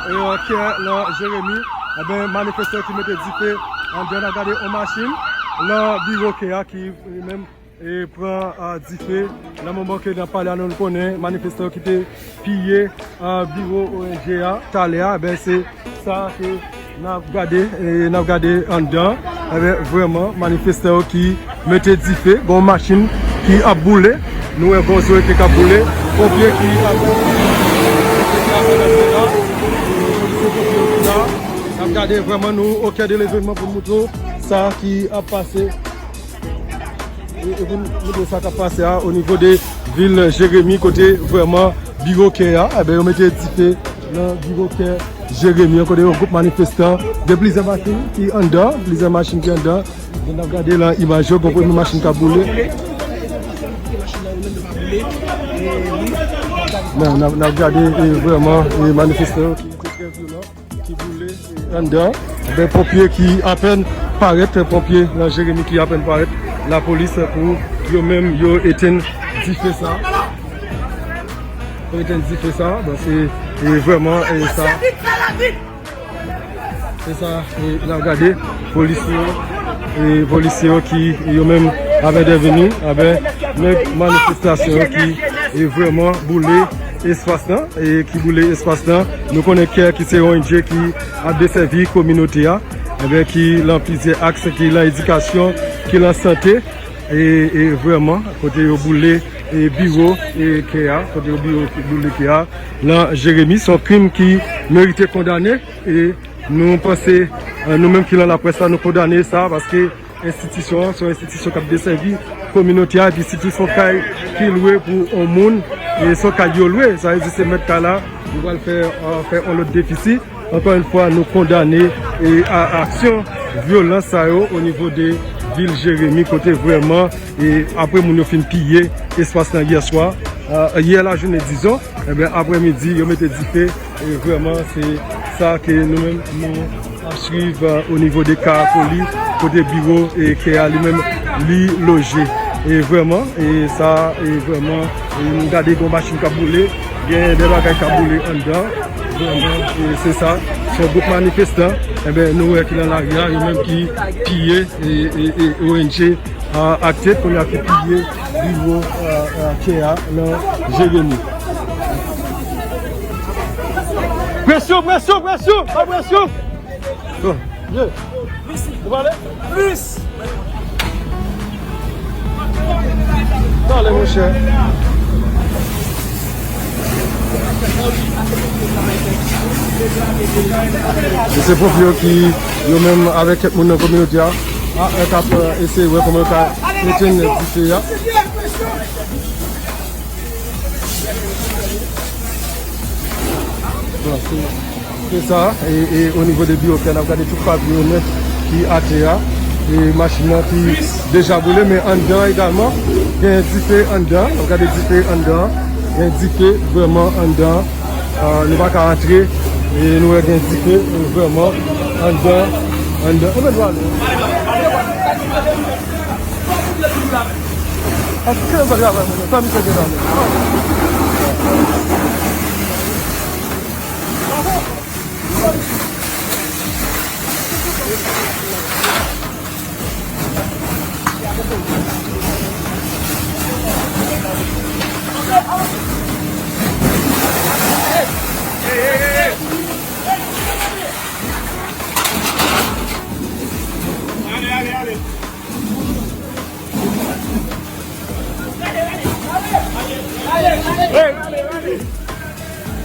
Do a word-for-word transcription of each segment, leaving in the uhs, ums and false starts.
e, kè nan Jeremi, enben, manifestan yo ki mete dife anndan, n ap gade yon machin nan biwo kè a ki, e, menm, e, pran, a, dife. Nan moman ke n ap pale a, nou konnen manifestan yo ki te piye, a, biwo O N G a talè a, enben, se sa ke n ap gade, e, n ap gade anndan. Enben, vrèman, manifestan yo ki mete dife, gon machin ki ap boule. Nou wè gon zwe ki ap boule. Ponpye ki ap, ki ap, n ap gade vrèman, nou au cœur de l'événement pou n moutre w sa ki ap pase. E, e pou n moutre sa k ap pase a, o nivo de vil Jeremi, kote vrèman biwo kè a, enben, yo mete dife nan biwo kè Jeremi an, kote yon gwoup manifestan, gen plizyè machin ki anndan, plizyè machin ki anndan. N ap gade lan imaj yo, gon premye machin k ap boule. Men, n ap, n ap gade, e, vrèman, e, manifestan yo ki te trè vyolan, ki boule, e, anndan. Enben, ponpye ki apèn parèt, ponpye nan Jeremi ki apèn parèt, lapolis pou yo menm, yo etenn dife sa. Yo etenn dife sa, bon, se, e, vrèman, e, sa. Se sa, e, n ap gade, polisye yo, e, polisye yo ki, yo menm, ap entèveni, enben, nèg manifestasyon yo ki, e, vrèman boule espas lan, e, ki boule espas lan. Nou konnen kè ki se O N G ki ap desèvi kominote a, enben, ki lan plizyè aks, ki lan edikasyon, ki lan sante, e, e vrèman, kote yo boule, e, biwo, e, kè a, kote yo biwo, boule kè a, lan Jeremi, se yon krim ki merite kondane, e nou panse, e, nou menm ki lan laprès la, nou kondane sa, paske enstitisyon an, se yon enstitisyon k ap desèvi kominote a, epi sitou se yon kay ki lwe pou yon moun, e se yon kay yo lwe, sa vle di se mèt kay la, yo pral fè, e, fè yon lòt defisi. Ankò yon fwa, nou kondane, e, a, aksyon vyolans sa yo o nivo de vil Jeremi, kote vrèman, e, apre moun yo fin piye espas lan yè swa, e, yè lajounen, dizon, enben, aprèmidi, yo mete dife, e, vrèman, se sa ke nou menm, nou ap swiv, e, o nivo de Ka Poli, kote biwo, e, kè a li menm, li loje. E vrèman, e sa, e vrèman, e nou gade gon machin k ap boule, gen de bagay k ap boule anndan. Vrèman, e se sa. Se yon gwoup manifestan, enben, nou wè ki lan lari a, yo menm ki piye, e, e, e O N G, a, akte, kounye a ki piye biwo, e, e, kè a, lan Jeremi. Presyon, presyon, presyon, pa presyon. Bon. Ye. Ou pale? Plis. Pale, monchè. E se ponpye yo ki, yo menm avèk kèk moun nan kominote a, a, k ap, e, eseye wè kòman yo ka etenn dife a. Bon, se, se sa, e, e o nivo de biwo kè a, n ap gade tout papye yo nèt ki atè a, e machin nan ki deja boule, men anndan egalman, gen dife anndan, n ap gade dife anndan, gen dife vrèman anndan, a, nou pa ka antre, e nou wè gen dife, e vrèman anndan, anndan, anben nou ale. Aske yo pa travay, moun yo, sa misye te la menm.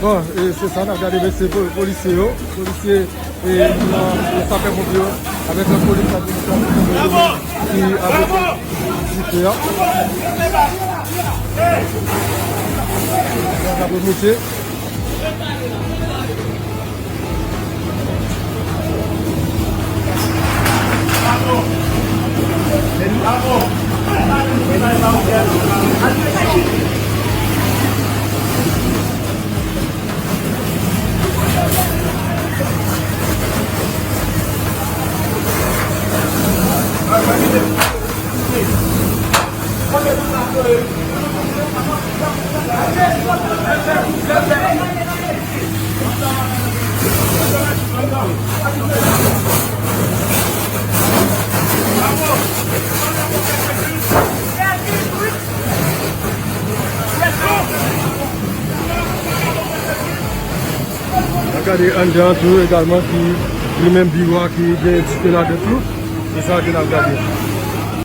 Bon, e se sa, n ap gade mesye po-, polisye yo. Polisye, e, nan, e sapè ponpye yo, avèk lapolis, administrasyon ki avèk dife a. N ap monte. N ap gade anndan an tou egalman ki li menm biwo a ki gen entite ladan tou. Se sa ke n ap gade.